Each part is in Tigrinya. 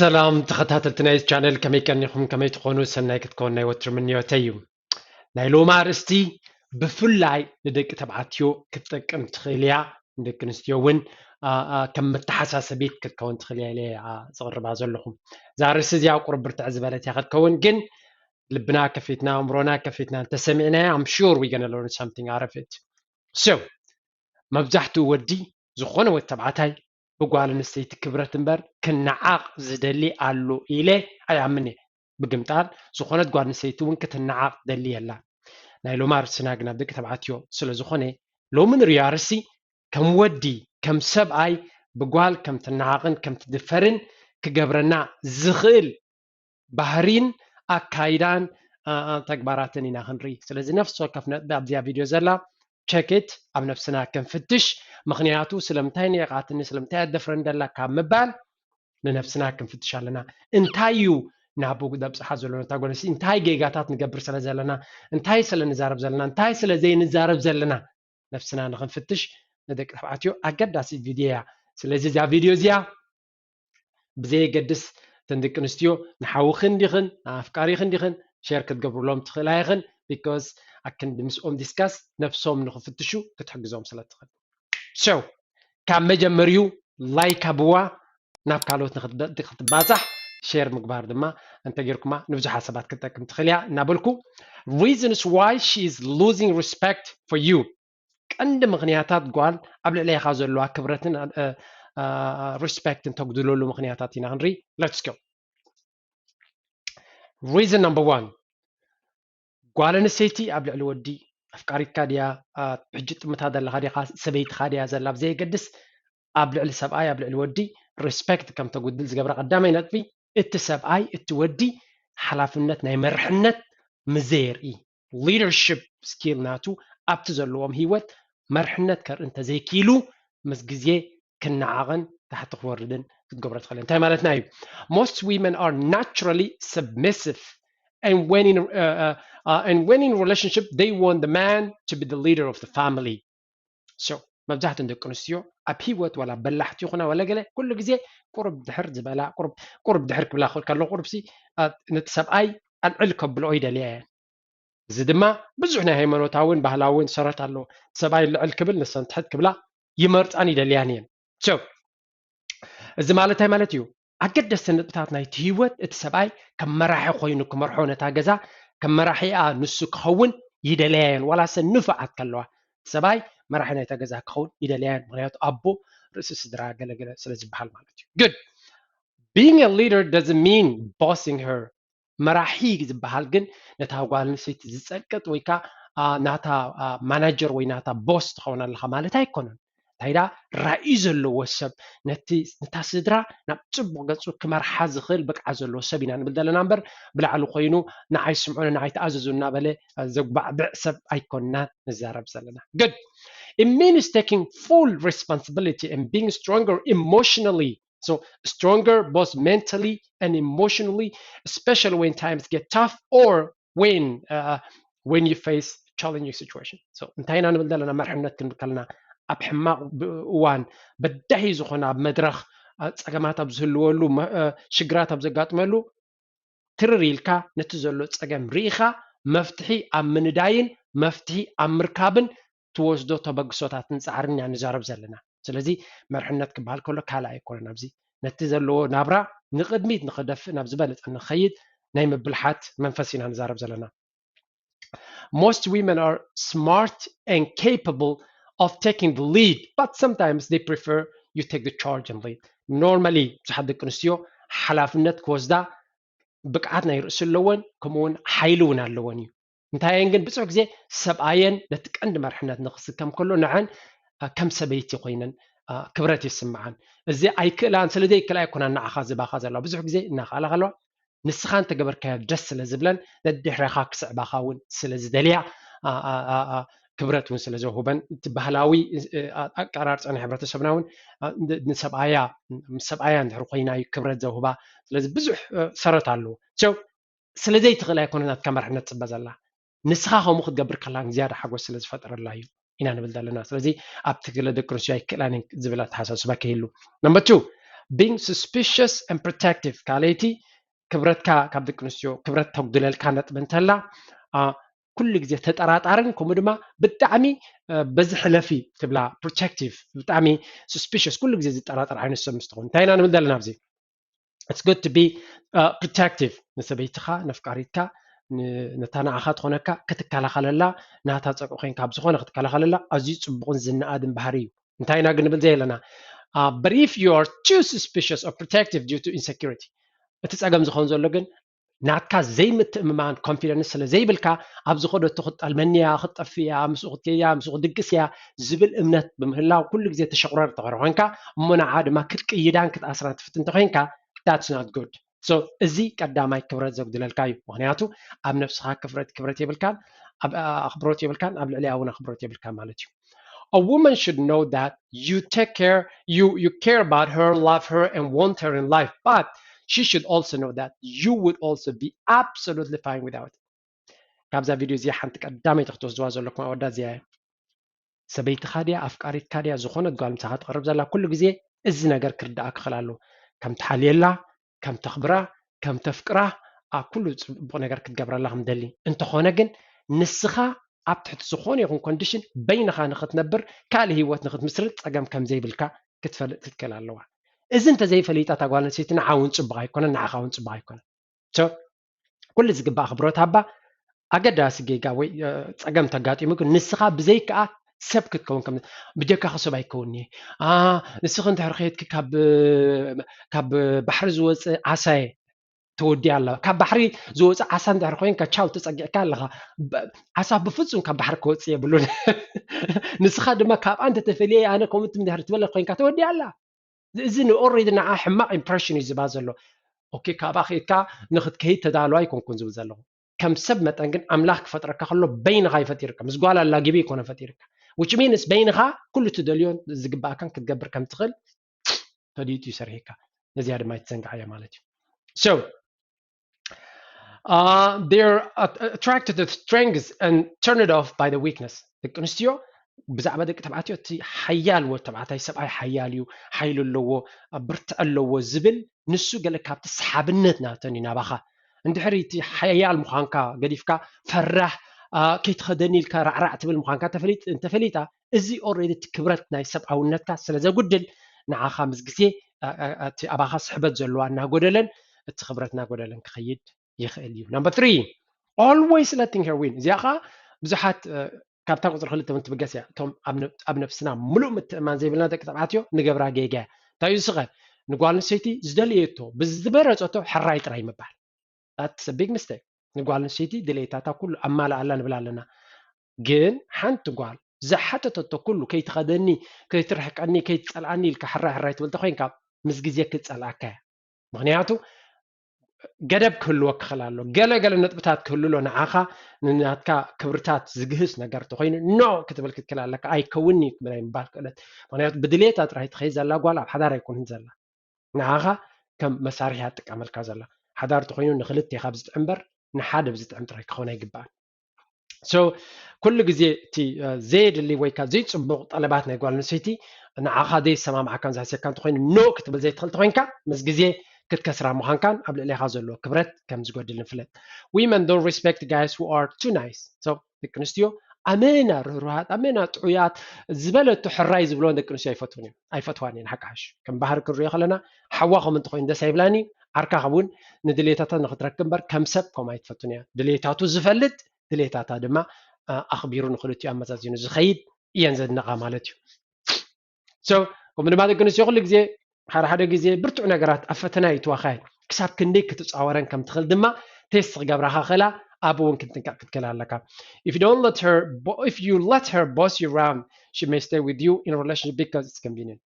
ሰላም ተኸታተልቲ ናይ ቻነል፣ ከመይ ቀኒኹም? ከመይ ትኾኑ? ሰናይ ክትከውን ናይ ወትሩ ምንዮተይ እዩ። ናይ ሎማ ኣርእስቲ ብፍላይ ንደቂ ተባዕትዮ ክትጠቅም ትኽእል እያ፣ ንደቂ ኣንስትዮ እውን ከም መተሓሳሰቢት ክትከውን ትኽእል እያ ኢለ ዝቕርባ ዘለኹ። እዛ ኣርእስቲ እዚኣ ቁሩብ ብርትዕ ዝበለት እያ ክትከውን፣ ግን ልብና ከፊትና፣ ኣእምሮና ከፊትና እንተሰሚዕናያ፣ I'm sure we gonna learn something out of it. So መብዛሕትኡ ወዲ፣ ዝኾነ ወዲ ተባዕታይ ብጓል ኣንስተይቲ ክብረት እምበር ክነዓቕ ዝደሊ ኣሎ ኢለ ኣይኣምን እየ። ብግምጣል ዝኾነት ጓል ኣንስተይቲ እውን ክትነዓቕ ትደሊ የላን። ናይ ሎሚ ኣርእስትና ግን ኣብ ደቂ ተባዕትዮ ስለ ዝኾነ፣ ሎሚ ንርእዮ ኣርእስቲ ከም ወዲ፣ ከም ሰብኣይ ብጓል ከም ትነዓቕን ከም ትድፈርን ክገብረና ዝኽእል ባህሪን ኣካይዳን ተግባራትን ኢና ክንርኢ። ስለዚ ነፍሲ ወከፍ ነጥቢ ኣብዚኣ ቪድዮ ዘላ ቸክት ኣብ ነፍስና ክንፍትሽ። ምኽንያቱ ስለምንታይ ንዒቓትኒ፣ ስለምንታይ ኣደፍረን ደላ ካብ ምባል ንነፍስና ክንፍትሽ ኣለና። እንታይ እዩ ናብኡ ዘብፅሓ ዘሎ ነታ ጓል ኣንስተይቲ? እንታይ ጌጋታት ንገብር ስለ ዘለና? እንታይ ስለ ንዛረብ ዘለና? እንታይ ስለ ዘይንዛረብ ዘለና? ነፍስና ንኽንፍትሽ ንደቂ ተባዕትዮ ኣገዳሲት ቪድዮ እያ። ስለዚ እዛ ቪድዮ እዚኣ ብዘየገድስ እተን ደቂ ኣንስትዮ ንሓውኽን ዲኽን ንኣፍቃሪኽን ዲኽን ሸር ክትገብሩሎም ትኽእላ ኢኽን፣ because ኣክንዲ ምስኦም ዲስካስ ነፍሶም ንኽፍትሹ ክትሕግዞም ስለ ትኽእል። So ካብ መጀመሪኡ ላይክ ሃብዋ፣ ናብ ካልኦት ንክትባፃሕ ሸር ምግባር ድማ እንተጌርኩማ ንብዙሓት ሰባት ክትጠቅም ትኽእል እያ እናበልኩ፣ reasons why she is losing respect for you። ቀንዲ ምኽንያታት ጓል ኣብ ልዕሌኻ ዘለዋ ክብረትን ሪስፔክትን ተጉድለሉ ምኽንያታት ኢና ክንርኢ። Let's go. Reason number one፣ ጓል ኣንስተይቲ ኣብ ልዕሊ ወዲ ኣፍቃሪትካ ድያ፣ ሕጂ ጥምታ ዘለኻ ዲኻ፣ ሰበይትኻ ድያ ዘላ ብዘየገድስ፣ ኣብ ልዕሊ ሰብኣይ፣ ኣብ ልዕሊ ወዲ ሪስፔክት ከም ተጉድል ዝገብራ ቀዳማይ ነጥቢ፣ እቲ ሰብኣይ፣ እቲ ወዲ ሓላፍነት ናይ መርሕነት ምዘየርኢ፣ ሊደርሽፕ ስኪል ናቱ ኣብቲ ዘለዎም ህይወት መርሕነት ከርኢ እንተዘይክኢሉ፣ ምስ ግዜ ክነዓቕን ታሕቲ ክወርድን ክትገብሮ ትኽእል። እንታይ ማለትና እዩ? Most women are naturally submissive, and when in uh, uh, uh, and when in relationship, they want the man to be the leader of the family. So መብዛሕትእን ደቂ ኣንስትዮ ኣብ ህይወት፣ ዋላ በላሕቲ ይኹና ዋላ ገለ፣ ኩሉ ግዜ ቁሩብ ድሕር ዝበላ፣ ቁሩብ ድሕር ክብላ ከሎ፣ ቁሩብሲ ነቲ ሰብኣይ ኣልዕል ከብልኦ ይደልያ እየን። እዚ ድማ ብዙሕ ናይ ሃይማኖታውን ባህላውን ሰረት ኣለዎ። ሰብኣይ ልዕል ክብል ንሰን ትሕት ክብላ ይመርፃን ይደልያን እየን። So እዚ ማለት እንታይ ማለት እዩ? ኣገደስቲ ነጥብታት ናይቲ ህይወት፣ እቲ ሰብኣይ ከም መራሒ ኮይኑ ክመርሖ ነታ ገዛ፣ ከም መራሒኣ ንሱ ክኸውን ይደልያ እየን። ዋላ ሰን ንፉዓት ከለዋ ሰብኣይ መራሒ ናይታ ገዛ ክኸውን ይደልያ እየን። ምኽንያቱ ኣቦ፣ ርእሲ ስድራ፣ ገለገለ ስለ ዝበሃል ማለት እዩ። Good. Being a leader doesn't mean bossing her. መራሒ ዝበሃል ግን ነታ ጓል ኣንስተይቲ ዝፀቅጥ ወይ ከዓ ናታ ማናጀር ወይ ናታ ቦስ ትኸውን ኣለኻ ማለት ኣይኮነን። እንታይ ደኣ፣ ራእይ ዘለዎ ሰብ፣ ነቲ ነታ ስድራ ናብ ፅቡቕ ገፁ ክመርሓ ዝኽእል ብቅዓት ዘለዎ ሰብ ኢና ንብል ዘለና እምበር፣ ብላዕሊ ኮይኑ ንዓይ ስምዑኒ፣ ንዓይ ተኣዘዙ እናበለ ዘጉባዕብዕ ሰብ ኣይኮንና ንዛረብ ዘለና። Good. It means taking full responsibility and being stronger emotionally. So stronger both mentally and emotionally, especially when times get tough or when uh, when you face challenging situation. So እንታይ ኢና ንብል ዘለና? መርሕነት ክንብል ከለና ኣብ ሕማቕ እዋን፣ በዳሂ ዝኾነ ኣብ መድረኽ፣ ጸገማት ኣብ ዝህልወሉ፣ ሽግራት ኣብ ዘጋጥመሉ፣ ትርር ኢልካ ነቲ ዘሎ ጸገም ርኢኻ መፍትሒ ኣብ ምንዳይን መፍትሒ ኣብ ምርካብን ትወስዶ ተበግሶታትን ጻዕርን ኢና ንዛረብ ዘለና። ስለዚ መርሕነት ክበሃል ከሎ ካልእ ኣይኮነን። ኣብዚ ነቲ ዘለዎ ናብራ ንቕድሚት ንኽደፍእ፣ ናብ ዝበለጸ ንኽኸይድ ናይ ምብልሓት መንፈስ ኢና ንዛረብ ዘለና። Most women are smart and capable of taking the lead, but sometimes they prefer you take the charge and lead. Normally ብዙሓት ደቂ ኣንስትዮ ሓላፍነት ክወስዳ ብቅዓት ናይ ርእሲ ኣለወን፣ ከምኡ እውን ሓይሊ እውን ኣለወን እዩ። እንታየን ግን ብዙሕ ግዜ ሰብኣየን ነቲ ቀንዲ መርሕነት ንክስከም ከሎ ንዐን ከም ሰበይቲ ኮይነን ክብረት ይስምዓን። እዚ ኣይክእላን፣ ስለ ዘይክእላ ኣይኮናን ንዓኻ ዝባኻ ዘለዋ። ብዙሕ ግዜ እናኽኣላ ከለዋ ንስኻ እንተገበርካዮ ደስ ስለ ዝብለን ነድሕረኻ ክስዕባኻ እውን ስለ ዝደልያ ክብረት እውን ስለ ዘውህበን እቲ ባህላዊ ኣቀራርፃ ናይ ሕብረተሰብና እውን ንሰብኣያ ምስ ሰብኣያ እንድሕር ኮይና እዩ ክብረት ዘውህባ። ስለዚ ብዙሕ ሰረት ኣለዎ። ስለዘይትኽእል ኣይኮነ ናትካ መርሕነት ትፅበ ዘላ፣ ንስኻ ከምኡ ክትገብር ከላ ዝያዳ ሓጎስ ስለ ዝፈጠረላ እዩ ኢና ንብል ዘለና። ስለዚ ኣብቲ ገለ ደቂ ኣንስትዮ ኣይክእላን ዝብል ኣተሓሳስባ ከይህሉ። ነምበር ቱ፣ being suspicious and protective፣ ካልኣይቲ ክብረትካ ካብ ደቂ ኣንስትዮ ክብረት ተጉድለልካ ነጥቢ እንተላ ኩሉ ግዜ ተጠራጣርን ከምኡ ድማ ብጣዕሚ በዚ ሕለፊ ትብላ፣ protective፣ ብጣዕሚ suspicious፣ ኩሉ ግዜ ዝጠራጠር ዓይነት ሰብ ምስ ትኸውን እንታይ ኢና ንብል ዘለና ኣብዚ? It's good to be protective ንሰበይትኻ ነፍቃሪትካ ነታ ንዓኻ ትኾነካ ክትከላኸለላ ናታ ፀብዒ ኮይንካ ብዝኾነ ክትከላኸለላ ኣዝዩ ፅቡቕን ዝነኣድን ባህሪ እዩ። እንታይ ኢና ግን ንብል ዘለና? But if you are too suspicious or protective due to insecurity፣ እቲ ፀገም ዝኸውን ዘሎ ግን ናትካ ዘይምትእምማን፣ confidence፣ ስለ ዘይብልካ ኣብ ዝኸደቶ ክትጠልመኒ እያ፣ ክትጠፍእ እያ፣ ምስኡ ክትከይድ እያ፣ ምስኡ ክድቅስ እያ ዝብል እምነት ብምህላው ኩሉ ግዜ ተሸቑረር እንተኾነ ኮይንካ እሞ ንዓ ድማ ክትቅይዳን ክትኣስራን ትፍትን እንተኮይንካ that's not good። So እዚ ቀዳማይ ክብረት ዘጉድለልካ እዩ። ምክንያቱ ኣብ ነብስኻ ክብረት ክብረት የብልካን፣ ኣብ ኣኽብሮት የብልካን፣ ኣብ ልዕሊኣ እውን ኣኽብሮት የብልካን ማለት እዩ። A woman should know that you take care, you you care about her, love her, and want her in life, but she should also know that you would also be absolutely fine without it. ካብዛ ቪድዮ እዚኣ ሓንቲ ቀዳመይቲ ክትወስድዋ ዘለኩም ኣወዳት እዚኣ እያ። ሰበይትኻ ድያ ኣፍቃሪትካ ድያ ዝኾነት ጓል ምሳኻ ትቐርብ ዘላ ኩሉ ግዜ እዚ ነገር ክርዳኣ ክኽእል ኣለዎ። ከም ትሓልየላ፣ ከም ተኽብራ፣ ከም ተፍቅራ ኣብ ኩሉ ፅቡቕ ነገር ክትገብረላ ከም ደሊ። እንተኾነ ግን ንስኻ ኣብ ትሕቲ ዝኾነ ይኹን ኮንዲሽን በይንኻ ንኽትነብር ካልእ ህይወት ንኽትምስርት ፀገም ከም ዘይብልካ ክትፈልጥ ክትክእል ኣለዋ። እዚ እንተዘይፈሊጣ እታ ጓል ኣንስተይቲ ንዓ እውን ፅቡቕ ኣይኮነን፣ ንዓኻ እውን ፅቡቕ ኣይኮነን። So ኩሉ ዝግባእ ኣኽብሮት ሃባ። ኣገዳሲ ጌጋ ወይ ፀገም ተጋጢሙ ግን ንስኻ ብዘይከኣ ሰብ ክትከውን ከም ብጀካኺ ሰብ ኣይከውን እየ። ንስኺ እንድሕር ከየድኪ ካብ ባሕሪ ዝወፅእ ዓሳየ ተወዲኣ ኣላ። ካብ ባሕሪ ዝወፅእ ዓሳ እንድሕር ኮይንካ ቻው ተፀጊዕካ ኣለኻ። ዓሳ ብፍፁም ካብ ባሕሪ ክወፅእ የብሉን። ንስኻ ድማ ካብኣ እንተተፈልየ ኣነ ከምኡ እንድሕር ትበለ ኮይንካ ተወዲኣ ኣላ። እዚ ንኦልሬዲ ንዓ ሕማቕ ኢምፕሬሽን እዩ ዝባ ዘሎ። ኦኬ፣ ካብኣ ከይድካ ንክትከይድ ተዳልዋ ኣይኮንኩን ዝብል ዘለኹ። ከም ሰብ መጠን ግን ኣምላኽ ክፈጥረካ ከሎ በይንኻ ይፈጢርካ። ምስ ጓል ኣላጊቢ ይኮነ ፈጢርካ። Which means በይንኻ ኩሉ ትደልዮን ዝግባእካን ክትገብር ከም ትኽእል ፈሊጡ ይሰርሄካ። ነዚኣ ድማ ይትዘንጋዓያ ማለት እዩ። So uh, they're attracted to strengths and turned off by the weakness። ደቂ ኣንስትዮ ብዛዕባ ደቂ ተባዕትዮ እቲ ሓያል ወ ተባዕታይ ሰብኣይ ሓያል እዩ፣ ሓይሊ ኣለዎ፣ ብርትዕ ኣለዎ ዝብል ንሱ ገለ ካብቲ ሰሓብነት ናተን እዩ ናባኻ። እንድሕር እቲ ሓያል ምዃንካ ገዲፍካ ፈራህ ከይትኸደኒ ኢልካ ራዕራዕ ትብል ምዃንካ እንተፈሊጣ እዚ ኦልሬዲ እቲ ክብረት ናይ ሰብኣውነትካ ስለ ዘጉድል ንዓኻ ምስ ግዜ እቲ ኣባኻ ስሕበት ዘለዋ እናጎደለን እቲ ክብረት እናጎደለን ክኸይድ ይኽእል እዩ። Number three, always letting her win። እዚኣ ከዓ ብዙሓት ካብታ ቁፅሪ ክልተ እውን ትብገስ እያ። እቶም ኣብ ነብስና ሙሉእ ምትእማን ዘይብልና ደቂ ተባዕትዮ ንገብራ ጌጋ እያ። እንታይ እዩ ስኸ ንጓል ኣንስተይቲ ዝደለየቶ ብዝመረፀቶ ሕራይ ጥራይ ምባል። That's a big mistake። ንጓል ኣንስተይቲ ድሌታታ ኩሉ ኣማልኣላ ንብል ኣለና። ግን ሓንቲ ጓል ዝሓተተቶ ኩሉ ከይትኸደኒ፣ ከይትርሕቀኒ፣ ከይትፀልኣኒ ኢልካ ሕራይ ሕራይ ትብል ተኮይንካ ምስ ግዜ ክትፀልኣካ እያ። ምክንያቱ ገደብ ክህልወ ክኽእል ኣሎ። ገለ ገለ ነጥብታት ክህሉ ኣሎ ንዓኻ ንናትካ ክብርታት ዝግህስ ነገር ተኮይኑ ኖ ክትብል ክትክእል ኣለካ። ኣይከውንኒ ናይ ምባል ክእለት። ምክንያቱ ብድሌታ ጥራይ ትኸይድ ዘላ ጓል ኣብ ሓዳር ኣይኮንን ዘላ። ንዓኻ ከም መሳርሒ እያ ትጥቀመልካ ዘላ። ሓዳር ተኮይኑ ንክልቴኻ ብዝጥዕም እምበር ንሓደ ብዝጥዕም ጥራይ ክኸውን ኣይግባእን። So ኩሉ ግዜ እቲ ዘየድሊ ወይ ከዓ ዘይፅቡቕ ጠለባት ናይ ጓል ኣንስተይቲ ንዓኻ ዘይሰማምዓካን ዘሕስየካ እንተኮይኑ ኖ ክትብል ዘይትኽእል ተኮይንካ ምስ ግዜ ክትከስራ ምዃንካን ኣብ ልዕሌኻ ዘሎ ክብረት ከም ዝጎድል ንፍለጥ። Women don't respect guys who are too nice። So ደቂ ኣንስትዮ ኣመና ርህሩሃት ኣመና ጥዑያት ዝበለቶ ሕራይ ዝብለወን ደቂ ኣንስትዮ ኣይፈትውን እዮም ኣይፈትዋን እየን። ሓቂ ሓሽ ከም ባህሪ ክንሪኦ ከለና ሓዋ ከም እንተኮይኑ ደስ ኣይብላን እዩ። ዓርካ እውን ንድሌታታ ንክትረክብ እምበር ከም ሰብ ከም ኣይትፈቱን እያ። ድሌታቱ ዝፈልጥ ድሌታታ ድማ ኣኽቢሩ ንክልቲኡ ኣመዛዚኑ ዝኸይድ እየን ዘድንቓ ማለት እዩ። So ከምኡ ድማ ደቂ ኣንስትዮ ኩሉ ግዜ ሓደ ሓደ ግዜ ብርቱዕ ነገራት ኣብ ፈተና ይእትዋኻ እየን። ክሳብ ክንደይ ክትፃወረን ከም ትኽእል ድማ ቴስት ክገብራ ከኽእላ ኣብኡ እውን ክንጥንቀቕ ክትክእል ኣለካ። If you don't let her if you let her boss you around, she may stay with you in relationship because it's convenient።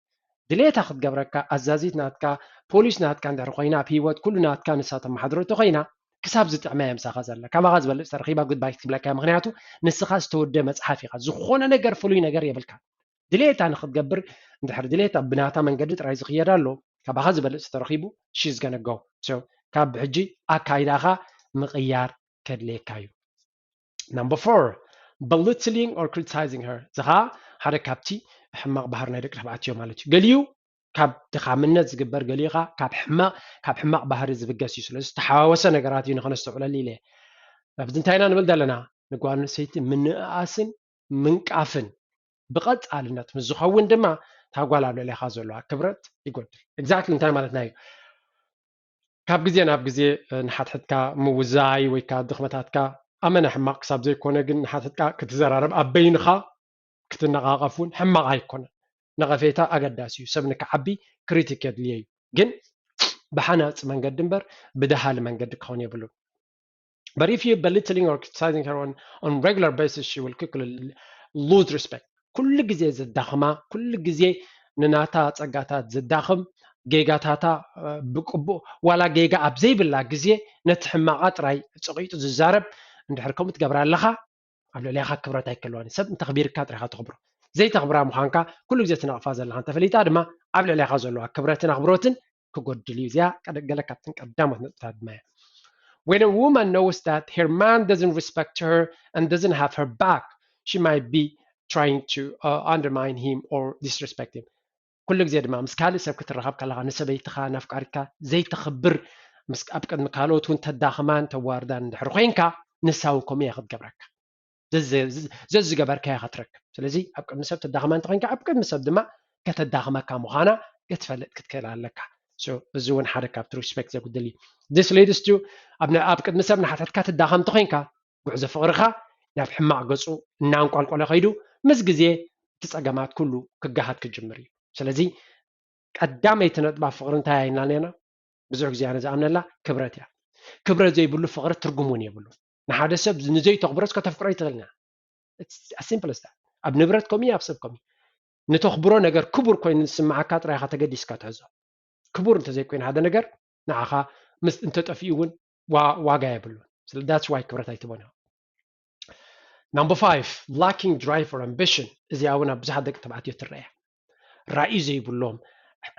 ድሌታ ክትገብረካ ኣዛዚት ናትካ ፖሊስ ናትካ እንድሕር ኮይና ኣብ ህይወት ኩሉ ናትካ ንሳ ተመሓድሮ እንተኮይና ክሳብ ዝጥዕማ እያ ምሳኻ ዘላ። ካባኻ ዝበልፅ ተረኺባ ጉድባይ ክትብለካ እያ። ምክንያቱ ንስኻ ዝተወደ መፅሓፍ ኢኻ። ዝኾነ ነገር ፍሉይ ነገር የብልካ። ድሌታ ንክትገብር እንድሕር ድሌታ ብናታ መንገዲ ጥራይ ዝኽየድ ኣሎ ካባኻ ዝበልፅ ተረኺቡ she's gonna go። So ካብ ሕጂ ኣካይዳኻ ምቕያር ከድልየካ እዩ። Number four, belittling or criticizing her። እዚ ከዓ ሓደ ካብቲ ሕማቕ ባህሪ ናይ ደቂ ተባዕትዮ ማለት እዩ። ገሊኡ ካብ ድኻምነት ዝግበር ገሊኻ ካብ ሕማቕ ካብ ሕማቕ ባህሪ ዝብገስ እዩ። ስለዚ ዝተሓዋወሰ ነገራት እዩ ንኸነስተውዕለሉ ኢለ። ኣብዚ እንታይ ኢና ንብል ዘለና? ንጓል ኣንስተይቲ ምንእኣስን ምንቃፍን ብቐጻልነት ምስ ዝኸውን ድማ እታ ጓል ኣብ ልዕሌኻ ዘለዋ ክብረት ይጎድል። Exactly እንታይ ማለትና እዩ? ካብ ግዜ ናብ ግዜ ንሓትሕትካ ምውዛይ ወይ ከዓ ድኽመታትካ ኣመና ሕማቕ ክሳብ ዘይኮነ ግን ንሓትሕትካ ክትዘራረብ ኣብ በይንኻ ክትነቓቐፍ እውን ሕማቕ ኣይኮነን። ነቐፌታ ኣገዳሲ እዩ። ሰብ ንክዓቢ ክሪቲክ የድልዮ እዩ። ግን ብሓናፂ መንገዲ እምበር ብደሃሊ መንገዲ ክኸውን የብሉን። But if you belittling or criticizing her on, on regular basis, she will quickly lose respect. ኩሉ ግዜ ዘዳኽማ፣ ኩሉ ግዜ ንናታ ጸጋታት ዘዳኽም፣ ጌጋታታ ብቅቡእ ዋላ ጌጋ ኣብ ዘይብላ ግዜ ነቲ ሕማቓ ጥራይ ጸቒጡ ዝዛረብ እንድሕር ከምኡ ትገብራ ኣለኻ፣ ኣብ ልዕሌኻ ክብረት ኣይክህልዋን። ሰብ እንተኽቢርካ ጥራይኻ ተኽብሮ። ዘይተኽብራ ምዃንካ ኩሉ ግዜ ትነቕፋ ዘለኻ እንተፈሊጣ ድማ ኣብ ልዕሌኻ ዘለዋ ክብረትን ኣኽብሮትን ክጎድል እዩ። እዚኣ ቀደ- ገለ ካብተን ቀዳሞት ነጥብታት ድማ እያ። When a woman knows that her man doesn't respect her and doesn't have her back, she might be trying to uh, undermine him or disrespect him. ኩሉ ግዜ ድማ ምስ ካልእ ሰብ ክትራኸብ ከለኻ ንሰበይትኻ ናፍቃሪትካ ዘይተኽብር ምስ ኣብ ቅድሚ ካልኦት እውን ተዳኽማን ተዋርዳን እንድሕር ኮይንካ ንሳ እውን ከምኡ እያ ክትገብረካ። ዘዝገበርካዮ ክትረክብ። ስለዚ ኣብ ቅድሚ ሰብ ተዳኽማ እንተኮይንካ ኣብ ቅድሚ ሰብ ድማ ከተዳኽመካ ምዃና ክትፈልጥ ክትክእል ኣለካ። እዚ እውን ሓደ ካብቲ ሪስፔክት ዘጉድል እዩ። This leads to ኣብ ቅድሚ ሰብ ንሓትሕትካ ትዳኸም እንተኮይንካ ጉዕዞ ፍቕርኻ ናብ ሕማቕ ገፁ እናንቋልቆለ ከይዱ ምስ ግዜ እቲ ፀገማት ኩሉ ክገሃድ ክጅምር እዩ። ስለዚ ቀዳመይቲ ነጥባ ፍቕሪ እንታይ ኢልና ነርና? ብዙሕ ግዜ ኣነ ዝኣምነላ ክብረት እያ። ክብረት ዘይብሉ ፍቕሪ ትርጉም እውን የብሉ። ንሓደ ሰብ ንዘይተኽብሮስ ከተፍቅሮ ይትኽእልና። Simple as that። ኣብ ንብረት ከምኡ ኣብ ሰብ ከምኡ። ንተኽብሮ ነገር ክቡር ኮይኑ ዝስምዓካ ጥራይኻ ተገዲስካ ትሕዞ። ክቡር እንተዘይኮይኑ ሓደ ነገር ንዓኻ ምስ እንተጠፊኡ እውን ዋጋ የብሉን። ስለ that's why ክብረት ኣይትቦን። Number five, lacking drive or ambition። እዚኣ እውን ኣብ ብዙሓት ደቂ ተባዕትዮ ትረአ። ራእዩ ዘይብሎም፣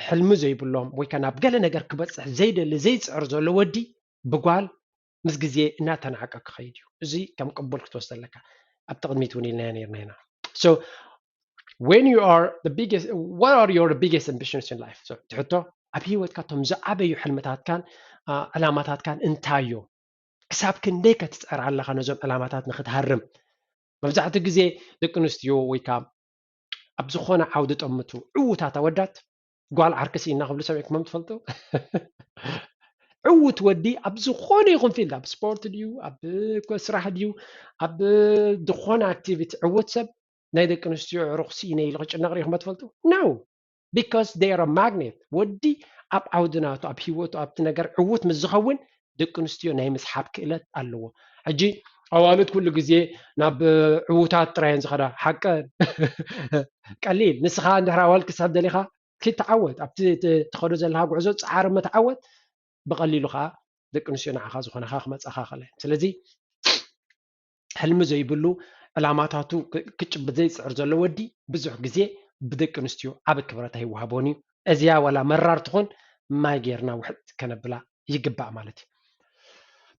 ሕልሚ ዘይብሎም ወይ ከዓ ናብ ገለ ነገር ክበፅሕ ዘይደሊ ዘይፅዕር ዘሎ ወዲ ብጓል ምስ ግዜ እናተናዕቀ ክኸይድ እዩ። እዚ ከም ቅቡል ክትወስድ ኣለካ። ኣብ ትቕድሚት እውን ኢልና ነርና ኢና። So when you are the biggest, what are your biggest ambitions in life? ትሕቶ ኣብ ህይወትካ እቶም ዝዓበዩ ሕልምታትካን ዕላማታትካን እንታይ እዮም? ክሳብ ክንደይ ከትፅዕር ኣለኻ ነዞም ዕላማታት ንክትሃርም? መብዛሕትኡ ግዜ ደቂ ኣንስትዮ ወይ ከዓ ኣብ ዝኾነ ዓውዲ ጠምቱ ዕዉታት ኣወዳት ጓል ዓርኪ ስኢና ክብሉ ሰሚዕኩሞም ትፈልጡ? ዕዉት ወዲ ኣብ ዝኾነ ይኹን ፊልድ ኣብ ስፖርት ድዩ ኣብ ስራሕ ድዩ ኣብ ዝኾነ ኣክቲቪቲ ዕዉት ሰብ ናይ ደቂ ኣንስትዮ ዕሩኽ ስኢነ ኢሉ ክጭነቕ ርኢኹሞ ትፈልጡ? No, because they are a magnet። ወዲ ኣብ ዓውዲ ናቱ ኣብ ህይወቱ ኣብቲ ነገር ዕዉት ምስ ዝኸውን ደቂ ኣንስትዮ ናይ ምስሓብ ክእለት ኣለዎ። ሕጂ ኣዋልድ ኩሉ ግዜ ናብ ዕዉታት ጥራየን ዝኸዳ ሓቀን ቀሊል። ንስኻ እንድሕር ኣዋልድ ክትስሕብ ደሊኻ ኪድ ተዓወት ኣብቲ ትኸዶ ዘለኻ ጉዕዞ ፃዕሪ እሞ ተዓወት። ብቐሊሉ ከዓ ደቂ ኣንስትዮ ንዓኻ ዝኾነኻ ክመፃኻ ክእለ። ስለዚ ሕልሚ ዘይብሉ ዕላማታቱ ክጭብጥ ዘይፅዕር ዘሎ ወዲ ብዙሕ ግዜ ብደቂ ኣንስትዮ ዓብ ክብረት ኣይወሃቦን እዩ። እዚያ ዋላ መራር ትኾን ማይ ጌርና ውሕጥ ከነብላ ይግባእ ማለት እዩ።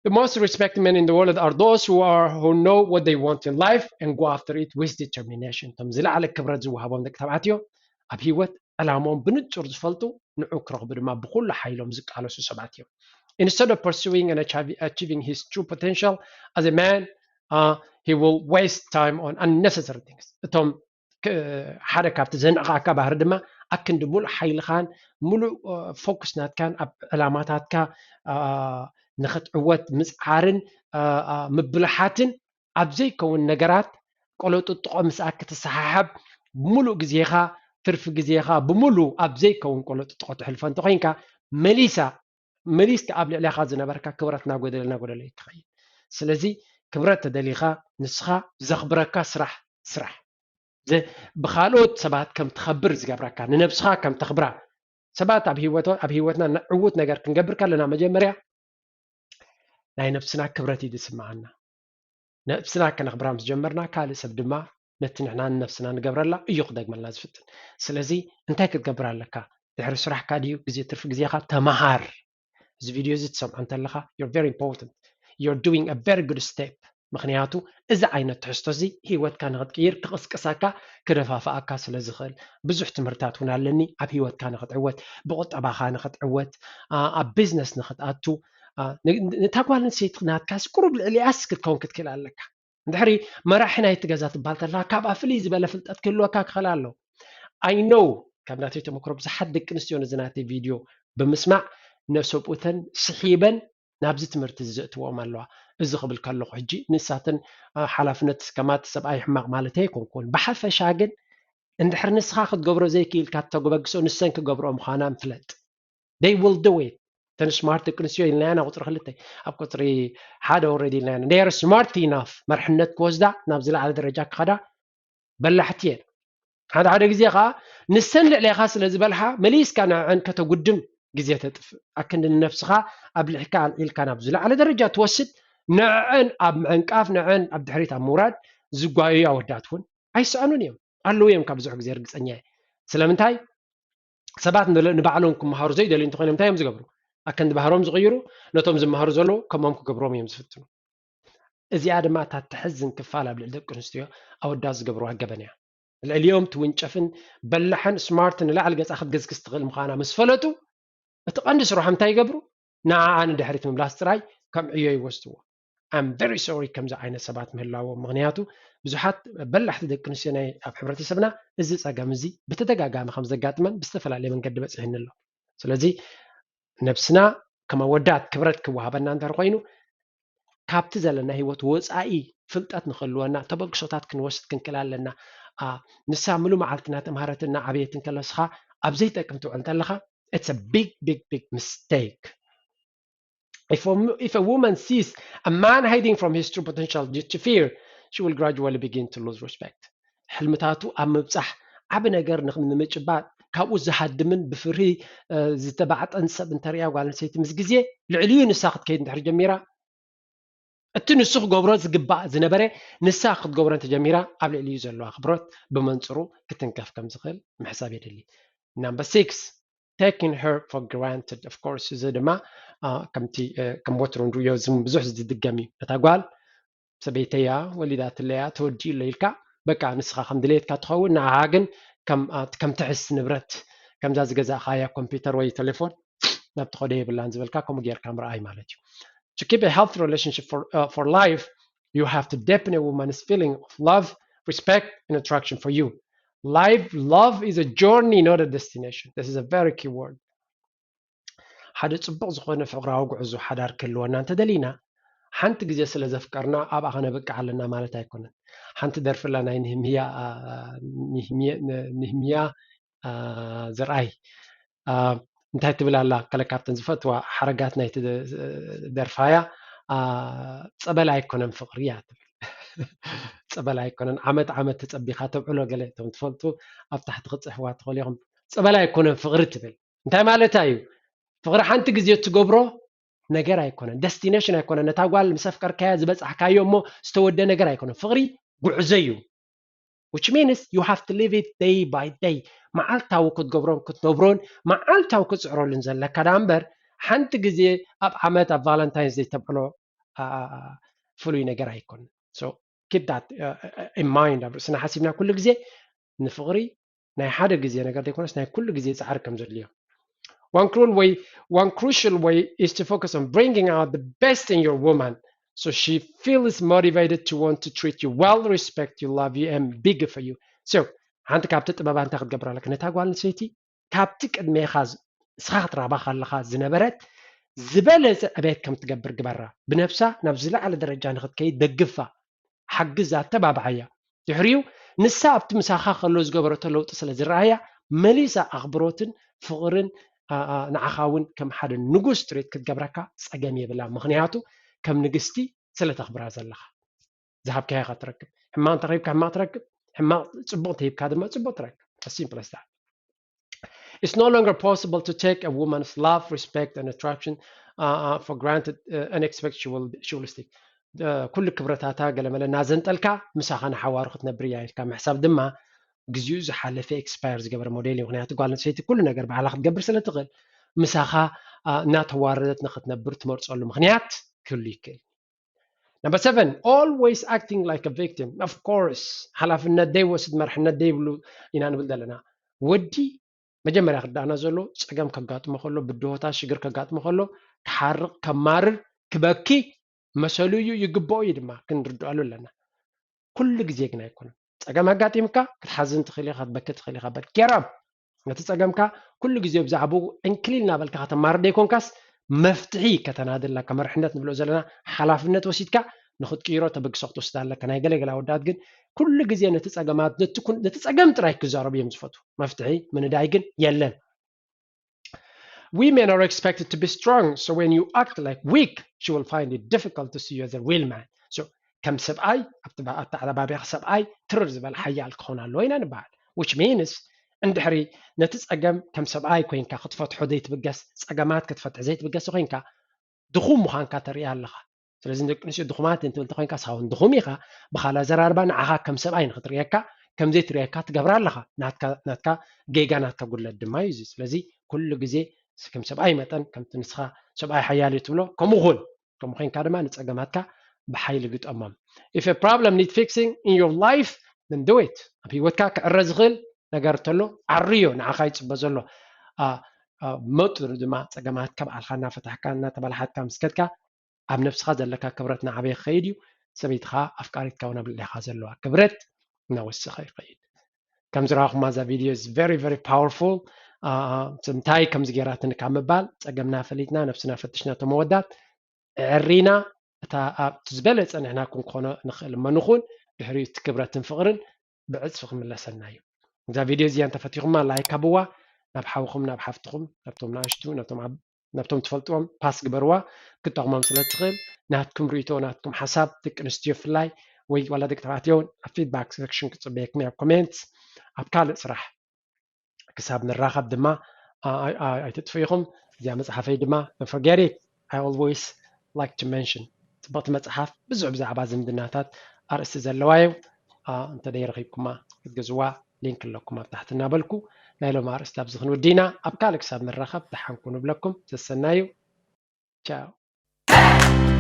The most respected men in the world are those who are who know what they want in life and go after it with determination። እቶም ዝለዓለ ክብረት ዝወሃቦም ደቂ ተባዕትዮ ኣብ ህይወት ዕላማኦም ብንጹር ዝፈልጡ ንዑ ክረኽቡ ድማ ብኩሉ ሓይሎም ዝቃለሱ ሰባት እዮም። Instead of pursuing and achieving his true potential as a man, uh, he will waste time on unnecessary things. እቶም ሓደ ካብቲ ዘንዕቃካ ባህሪ ድማ ኣክንዲ ሙሉእ ሓይልኻን ሙሉእ ፎኩስ ናትካን ኣብ ዕላማታትካ ንክትዕወት ምፅዓርን ምብልሓትን ኣብ ዘይከውን ነገራት ቆለጥጥቆ ምስኣ ክትሰሓሓብ ሙሉእ ግዜኻ ትርፊ ግዜኻ ብሙሉ ኣብ ዘይከውን ቆለጥጥቆ ትሕልፎ እንተኮይንካ መሊሳ መሊስካ ኣብ ልዕሌኻ ዝነበርካ ክብረት እናጎደለ እናጎደለ እዩ ትኸይድ። ስለዚ ክብረት ተደሊኻ ንስኻ ዘኽብረካ ስራሕ ስራሕ። ብኻልኦት ሰባት ከም ትኸብር ዝገብረካ ንነብስኻ ከም ተኽብራ ሰባት ኣብ ህይወትና ዕዉት ነገር ክንገብር ከለና መጀመርያ ናይ ነብስና ክብረት እዩ ዝስምዓና። ነብስና ከነኽብራ ምስ ጀመርና ካልእ ሰብ ድማ ነቲ ንሕና ንነብስና ንገብረላ እዩ ክደግመልና ዝፍትን። ስለዚ እንታይ ክትገብር ኣለካ? ድሕሪ ስራሕካ ድዩ ግዜ ትርፊ ግዜኻ ተመሃር። እዚ ቪድዮ እዚ ትሰምዖ እንተለኻ you're very important, you're doing a very good step። ምኽንያቱ እዚ ዓይነት ትሕዝቶ እዚ ህይወትካ ንኽትቅይር ክቕስቅሰካ ክደፋፍኣካ ስለ ዝኽእል። ብዙሕ ትምህርታት እውን ኣለኒ ኣብ ህይወትካ ንኽትዕወት፣ ብቁጠባኻ ንኽትዕወት፣ ኣብ ቢዝነስ ንኽትኣቱ። ነታ ጓል ኣንስተይቲ ናትካስ ቁሩብ ልዕሊኣስ ክትከውን ክትክእል ኣለካ። እንድሕሪ መራሒ ናይቲ ገዛ ትበሃል ተለካ ካብኣ ፍልይ ዝበለ ፍልጠት ክህልወካ ክኽእል ኣሎ። I know ካብ ናተይ ተመክሮ ብዙሓት ደቂ ኣንስትዮ ነዚ ናተይ ቪድዮ ብምስማዕ ነሰብኡተን ስሒበን ናብዚ ትምህርቲ እዚ ዘእትዎም ኣለዋ። እዚ ክብል ከለኹ ሕጂ ንሳተን ሓላፍነት ከማት ሰብኣይ ሕማቕ ማለት ኣይኮንኩን። ብሓፈሻ ግን እንድሕር ንስኻ ክትገብሮ ዘይክኢልካ ተጎበግሶ ንሰን ክገብሮ ምዃናን ፍለጥ። They will do it። ተን ስማርት ደቂ ኣንስትዮ ኢልናያና ቁፅሪ ክልተ ኣብ ቁፅሪ ሓደ already ኢልናያና። They are smart enough መርሕነት ክወስዳ ናብ ዝለዓለ ደረጃ ክኸዳ በላሕቲ እየን። ሓደ ሓደ ግዜ ከዓ ንሰን ልዕሌኻ ስለ ዝበልሓ መሊስካ ንዕዐን ከተጉድም ግዜ ተጥፍእ። ኣክንዲ ንነብስኻ ኣብሊሕካ ኣልዒልካ ናብ ዝለዓለ ደረጃ ትወስድ ንዕዐን ኣብ ምዕንቃፍ ንዕዐን ኣብ ድሕሪት ኣብ ምውራድ ዝጓየዩ ኣወዳት እውን ኣይሰኣኑን እዮም። ኣለዉ እዮም ካብ ብዙሕ ግዜ ርግፀኛ እየ። ስለምንታይ ሰባት ንባዕሎም ክመሃሩ ዘይደልዩ እንተኮይኖም እንታይ እዮም ዝገብሩ? ኣከንዲ ባህሮም ዝቕይሩ ነቶም ዝመሃሩ ዘለዉ ከምኦም ክገብሮም እዮም ዝፍትኑ። እዚኣ ድማ እታ ተሕዝን ክፋል ኣብ ልዕሊ ደቂ ኣንስትዮ ኣወዳት ዝገብርዋ ገበን እያ። ልዕሊኦም ትውንጨፍን በላሕን ስማርት ንላዕሊ ገፃ ክትገዝግዝ ትኽእል ምዃና ምስ ፈለጡ እቲ ቀንዲ ስርሖም እንታይ ይገብሩ? ንዓኣ ንድሕሪት ምምላስ ጥራይ ከም ዕዮ ይወስድዎ። I'm very sorry ከምዚ ዓይነት ሰባት ምህላዎም። ምኽንያቱ ብዙሓት በላሕቲ ደቂ ኣንስትዮ ናይ ኣብ ሕብረተሰብና እዚ ፀገም እዚ ብተደጋጋሚ ከም ዘጋጥመን ብዝተፈላለየ መንገዲ በፂሕኒ ኣሎ። ስለዚ ነብስና ከም ኣወዳት ክብረት ክወሃበና እንተር ኮይኑ ካብቲ ዘለና ህይወት ወፃኢ ፍልጠት ንክህልወና ተበግሶታት ክንወስድ ክንክእል ኣለና። ንሳ ምሉ መዓልቲ እናተምሃረትን እናዓበየትን ከለስኻ ኣብ ዘይጠቅም ትውዕል እንተለኻ it's a big big big mistake. If a, if a woman sees a man hiding from his true potential due to fear, she will gradually begin to lose respect. ሕልምታቱ ኣብ ምብፃሕ ዓቢ ነገር ንምጭባጥ ካብኡ ዝሃድምን ብፍርሂ ዝተባዕጠን ሰብ እንተሪኣ ጓል ኣንስተይቲ ምስ ግዜ ልዕሊኡ ንሳ ክትከይድ እንድሕር ጀሚራ እቲ ንሱ ክገብሮ ዝግባእ ዝነበረ ንሳ ክትገብሮ እንተጀሚራ ኣብ ልዕሊኡ ዘሎ ኣኽብሮት ብመንፅሩ ክትንከፍ ከም ዝኽእል ምሕሳብ የድሊ። Number six, taking her for granted. Of course እዚ ድማ ከምቲ ከም ወትሩ ንርእዮ ዝም ብዙሕ ዝድገም እዩ። ነታ ጓል ሰበይተያ ወሊዳትለያ ተወዲኡ ኣሎ ኢልካ በቃ ንስኻ ከም ድሌትካ ትኸውን ንዓኻ ግን ከም ትሕስ ንብረት ከምዛ ዝገዛእኻያ ኮምፒውተር ወይ ቴሌፎን ናብ ትኸዶ የብላን ዝበልካ ከምኡ ጌርካ ምርኣይ ማለት እዩ። To keep a healthy relationship for, uh, for life, you have to deepen a woman's feeling of love, respect and attraction for you. Life, love is a journey, not a destination. This is a very key word. ሓደ ፅቡቕ ዝኾነ ፍቕራዊ ጉዕዞ ሓዳር ክህልወና እንተደሊና ሓንቲ ግዜ ስለ ዘፍቀርና ኣብኣ ከነበቅዕ ኣለና ማለት ኣይኮነን። ሓንቲ ደርፍላ ናይ ንህምያ ንህምያ ዘርኣይ እንታይ ትብል ኣላ? ከለ ካብተን ዝፈትዋ ሓረጋት ናይቲ ደርፋያ ፀበል ኣይኮነን ፍቕሪ እያ ትብል። ፀበል ኣይኮነን ዓመት ዓመት ተፀቢኻ ተብዕሎ ገለ እቶም ትፈልጡ ኣብ ታሕቲ ክፅሕፍዋ ትኽእሉ ኢኹም። ፀበል ኣይኮነን ፍቕሪ ትብል እንታይ ማለታ እዩ? ፍቕሪ ሓንቲ ግዜ እትገብሮ ነገር ኣይኮነን፣ ደስቲኔሽን ኣይኮነን። ነታ ጓል ምስ ኣፍቀርካያ ዝበፃሕካዮ እሞ ዝተወደ ነገር ኣይኮነን። ፍቕሪ ጉዕዞ እዩ። Which means you have to live it day by day. መዓልታዊ ክትገብሮን ክትነብሮን መዓልታዊ ክትፅዕረሉን ዘለካ ዳ እምበር ሓንቲ ግዜ ኣብ ዓመት ኣብ ቫለንታይንስ ደይ ተብዕሎ ፍሉይ ነገር ኣይኮነን። So keep that in mind ኣብ ርእስና ሓሲብና ኩሉ ግዜ ንፍቕሪ ናይ ሓደ ግዜ ነገር ዘይኮነስ ናይ ኩሉ ግዜ ፃዕሪ ከም ዘድልዮ። One cruel way, one crucial way is to focus on bringing out the best in your woman so she feels motivated to want to treat you well, respect you, love you and be good for you. So ሓንቲ ካብቲ ጥበባ እንታይ ክትገብር ኣለካ? ነታ ጓል ኣንስተይቲ ካብቲ ቅድሜኻ ንስኻ ክትረኽባ ከለኻ ዝነበረት ዝበለፀ ዕቤት ከም ትገብር ግበራ። ብነብሳ ናብ ዝለዓለ ደረጃ ንክትከይድ ደግፋ፣ ሓግዛ፣ ኣተባብዓያ። ድሕሪኡ ንሳ ኣብቲ ምሳኻ ከሎ ዝገበረቶ ለውጢ ስለ ዝረኣያ መሊሳ ኣኽብሮትን ፍቕርን ንዓኻ እውን ከም ሓደ ንጉስ ትሪት ክትገብረካ ፀገም የብላ። ምኽንያቱ ከም ንግስቲ ስለ ተኽብራ ዘለኻ ዝሃብካያ ኢኻ ትረክብ። ሕማቕ እንተረኺብካ ሕማቕ ትረክብ፣ ሕማቕ ፅቡቕ እንተሂብካ ድማ ፅቡቕ ትረክብ። Simple as that. It's no longer possible to take a woman's love, respect and attraction uh, uh, for granted uh, and expect she will, she will stick. ኩሉ ክብረታታ ገለመለ እናዘንጠልካ ምሳኻ ንሓዋሩ ክትነብር እያ ኢልካ ምሕሳብ ድማ ግዜኡ ዝሓለፈ ኤክስፓየር ዝገበረ ሞዴል እዩ። ምክንያቱ ጓል ኣንስተይቲ ኩሉ ነገር ባዕላ ክትገብር ስለ ትኽእል ምሳኻ እናተዋረደት ንክትነብር ትመርፀሉ ምክንያት ክህሉ ይክእል። Number seven, always acting like a victim. Of course, ሓላፍነት ዘይወስድ መርሕነት ዘይብሉ ኢና ንብል ዘለና። ወዲ መጀመርያ ክዳና ዘሎ ጸገም ከጋጥሞ ከሎ፣ ብድሆታት ሽግር ከጋጥሞ ከሎ ክሓርቕ፣ ከማርር፣ ክበኪ መሰሉ እዩ፣ ይግብኦ እዩ ድማ፣ ክንርድኣሉ ኣለና። ኩሉ ግዜ ግን ኣይኮነን። ጸገም ኣጋጢምካ ክትሓዝን ትኽእል ኢኻ፣ ክትበኪ ትኽእል ኢኻ፣ but get up። ነቲ ጸገምካ ኩሉ ግዜ ብዛዕባኡ ዕንክሊል እናበልካ ከተማርር ዘይኮንካስ መፍትሒ ከተናድላ፣ ከም መርሕነት ንብሎ ዘለና ሓላፍነት ወሲድካ ንኽትቅይሮ ተበግሶ ክትወስድ ኣለካ። ናይ ገለገለ ኣወዳት ግን ኩሉ ግዜ ነቲ ጸገማት ነቲ ኩን- ነቲ ጸገም ጥራይ ክዛረቡ እዮም ዝፈቱ። መፍትሒ ምንዳይ ግን የለን። Women are expected to be strong, so when you act like weak, she will find it difficult to see you as a real man. So ከም ሰብኣይ ኣብቲ ኣተዓባቢያኻ ሰብኣይ ትርር ዝበለ ሓያል ክኾን ኣለዎ ኢና ንበሃል። Which means እንድሕሪ ነቲ ጸገም ከም ሰብኣይ ኮይንካ ክትፈትሖ ዘይትብገስ፣ ጸገማት ክትፈትሕ ዘይትብገስ ኮይንካ ድኹም ምዃንካ ተርኢ ኣለኻ። ስለዚ ንደቂ ኣንስትዮ ድኹማት እንትብል እንተኮይንካ ሳውን ድኹም ኢኻ። ብኻልእ ኣዘራርባ ንዓኻ ከም ሰብኣይ ንክትርእየካ ከም ዘይትርእየካ ትገብራ ኣለኻ። ናትካ ናትካ ጌጋ ናትካ ጉድለት ድማ እዩ እዚ። ስለዚ ኩሉ ግዜ ከም ሰብኣይ መጠን ከምቲ ንስኻ ሰብኣይ ሓያል እዩ ትብሎ ከምኡ ኩን። ከምኡ ኮይንካ ድማ ንጸገማትካ ብሓይሊ ግጠሞም። If a problem need fixing in your life, then do it. ኣብ ህይወትካ ክዕረ ዝኽእል ነገር እንተሎ ዓርዮ፣ ንዓኻ ይጽበ ዘሎ። መጥሩ ድማ ጸገማትካ ባዕልኻ እናፈታሕካ እናተባላሓትካ ምስ ከድካ ኣብ ነብስኻ ዘለካ ክብረት እናዓበየ ክኸይድ እዩ። ሰበይትኻ ኣፍቃሪትካ እውን ኣብ ልዕሌኻ ዘለዋ ክብረት እናወሰኸ ይኸይድ። ከም ዝረኣኹማ እዛ ቪድዮ is very very powerful። እንታይ ከምዚ ገይራትኒ ካብ ምባል ጸገምና ፈሊጥና ነብስና ፈትሽና እቶም ኣወዳት ዕሪና እታ ኣብቲ ዝበለጸ ንሕና ክንኮኖ ንኽእል እሞ ንኹን ድሕሪኡ እቲ ክብረትን ፍቕርን ብዕጽፊ ክምለሰና እዩ። እዛ ቪድዮ እዚኣ እንተፈቲኹማ ላይክ ሃብዋ፣ ናብ ሓውኹም ናብ ሓፍትኹም ናብቶም ናእሽቱ ናብቶም ትፈልጥዎም ፓስ ግበርዋ። ክጠቕሞም ስለ ትኽእል ናትኩም ርእይቶ ናትኩም ሓሳብ ደቂ ኣንስትዮ ብፍላይ ወይ ዋላ ደቂ ተባዕትዮ እውን ኣብ ፊድባክ ሴክሽን ክጽበየኩም ኣብ ኮሜንት ኣብ ካልእ ስራሕ ክሳብ ንራኸብ ድማ ኣይትጥፉ ኢኹም። እዚኣ መጽሓፈይ ድማ don't forget it, I always like to mention ጽብቕቲ መጽሓፍ ብዙሕ ብዛዕባ ዝምድናታት ኣርእስቲ ዘለዋ እዩ። እንተ ደይረኺብኩማ ክትገዝዋ ሊንክ ኣለኩም ኣብ ታሕቲ እናበልኩ ናይ ሎም ኣርእስቲ ኣብዚ ክንውዲ ኢና። ኣብ ካልእ ክሳብ ንራኸብ ደሓንኩ ንብለኩም። ሰሰናዩ። ቻው።